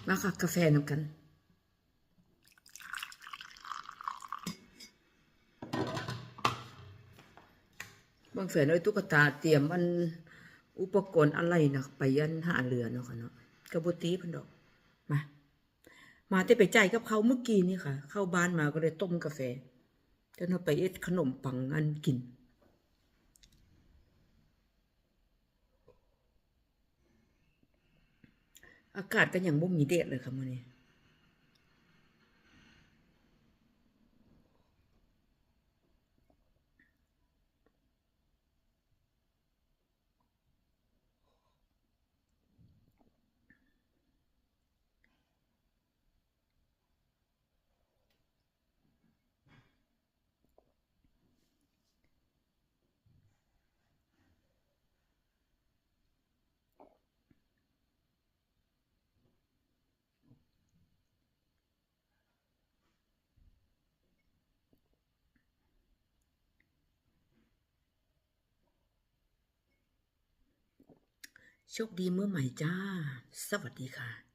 ມາຄ່ະ ກາແຟນຳກັນ. ບາງເທື່ອເອີຍ ຕຸກກະຕາຕຽມອັນອຸປະກອນອາໄຫຼ່ນະ ໄປອັນທ່າເຮືອເນາະ ກະບໍ່ຕີເພິ່ນດອກ. ມາ ມາແຕ່ໄປຈ່າຍກັບເຂົາມື້ກີ້ນີ້ຄ່ະ ເຂົ້າບ້ານມາກໍໄດ້ຕົ້ມກາແຟ ຈະເອົາໄປເຮັດຂະໜົມປັງອັນກິນ. ອາກາດກໍຍັງບໍ່ມີແດດເລີຍຄ່ະມື້ນີ້. ໂຊກດີມື້ໃໝ່ຈ້າ. ສະຫວັດດີຄ່ະ.